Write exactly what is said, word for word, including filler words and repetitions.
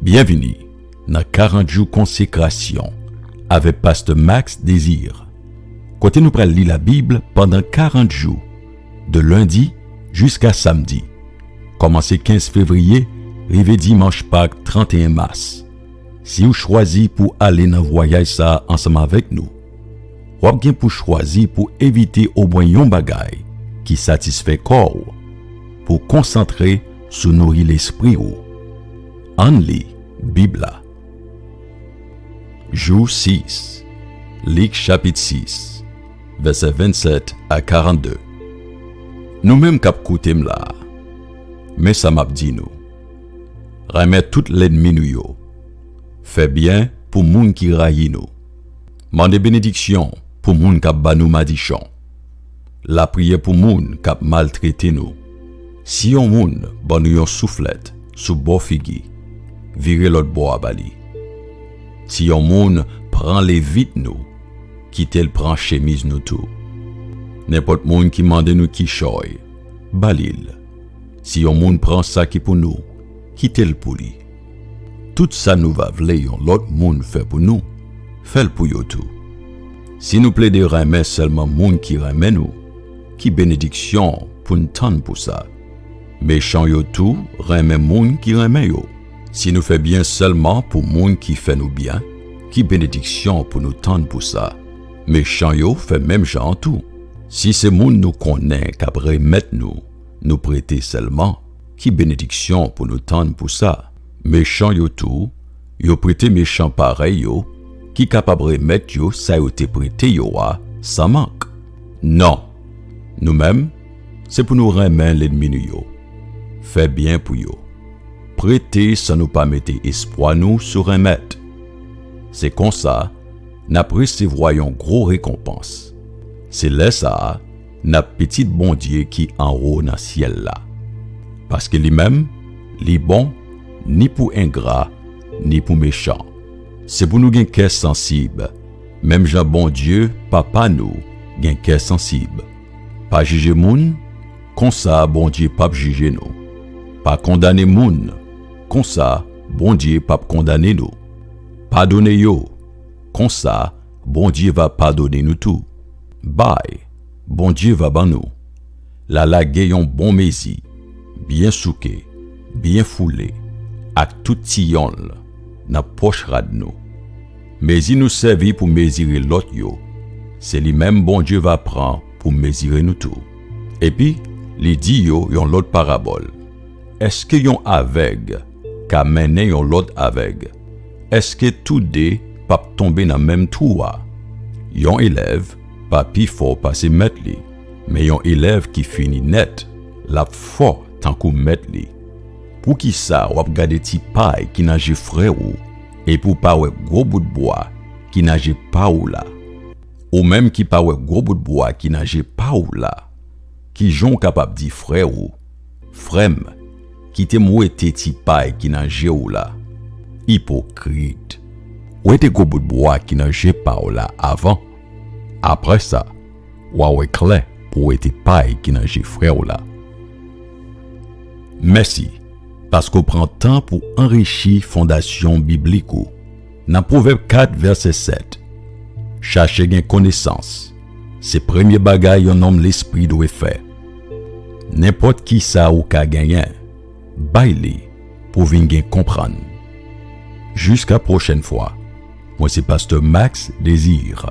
Byenvini nan karant jou konsekrasyon avèk Pastè Max Désir, kote nou pral li Labib pandan karant jou, de lendi jiska samdi, kòmanse kenz fevriye rive dimanch Pak trannteyen mas. Si w chwazi pou ale nan vwayaj sa a ansanm avèk nou, w ap gen pou chwazi pou evite omwen yon bagay ki satisfè kò w, pou konsantre sou nouri lespri w. Ann li Bib la. Jou sis. Lik chapit sis, vèsè vennsèt a karannde. Nou menm k ap koute m la a, men sa m ap di nou: renmen tout lènmi nou yo, fè byen pou moun ki rayi nou, mande benediksyon pou moun k ap ba nou madichon, lapriyè pou moun k ap maltrete nou. Si yon moun ban nou yon souflèt sou bò figi, vire lòt bò a ba li. Si yon moun pran levit nou, kite l pran chemiz nou tou. Nenpòt moun ki mande nou kichòy, ba li l. Si yon moun pran sa ki pou nou, kite l pou li. Tout sa nou va vle yon lòt moun fè pou nou, fè l pou yo tou. Si nou plede renmen sèlman moun ki renmen nou, ki benediksyon pou n tann pou sa? Mechan yo tou renmen moun ki renmen yo. Si nou fè byen sèlman pou moun ki fè nou byen, ki benediksyon pou nou tann pou sa? Mechan yo fè menm jan an tou. Si se moun nou konnen k ap remèt nou, nou prete sèlman, ki benediksyon pou nou tann pou sa? Mechan yo tou, yo prete mechan parèy yo, ki kapab remèt yo sa yo te prete yo a san mank. Non, nou menm, se pou nou renmen lènmi nou yo, fè byen pou yo, prete san nou pa mete espwa nou sou renmèt. Se konsa, n ap resevwa yon gwo rekonpans. Se lè sa a, n ap pitit Bondye ki anwo nan syèl la. Paske li menm, li bon, ni pou engra, ni pou mechan. Se pou nou gen kè sansib, menm jan Bondye, Papa nou, gen kè sansib. Pa jije moun, konsa Bondye p ap jije nou. Pa kondane moun, konsa Bondye p ap kondane nou. Padone yo, konsa Bondye va padone nou tou. Bay, Bondye va ban nou. Lalage yon bon mezi, byen souke, byen foule, ak tout ti yonn nan pòch rad nou. Mezi nou sèvi pou mezire lòt yo, se li menm Bondye va pran pou mezire nou tou. Epi, li di yo yon lòt parabòl. Èske yon avèg ka mennen yon lòt avèg? Èske toude p ap tonbe nan menm twou a? Yon elèv pa pi fò pase mèt li, men yon elèv ki fini nèt, l ap fò tankou mèt li. Poukisa w ap gade ti pay ki nan je frè w, epi w pa wè gwo bout bwa ki nan je pa w la? Ou menm ki pa wè gwo bout bwa ki nan je pa w la, kijan w kapab di frè w, "Frè m, kite m wete ti pay ki nan je w la"? Ipokrit! Wete gwo bout bwa ki nan je pa w la avan. Apre sa, w a wè klè pou w wete pay ki nan je frè w la. Mèsi, paske w pran tan pou anrichi fondasyon biblik ou. Nan Pwovèb kat, vèsè sèt, chache gen konesans, se premye bagay yon nonm lespri dwe fè. Nenpòt ki sa ou ka genyen, bay li pou vin gen konprann. Jiska pwochèn fwa, mwen se Pastè Max Désir.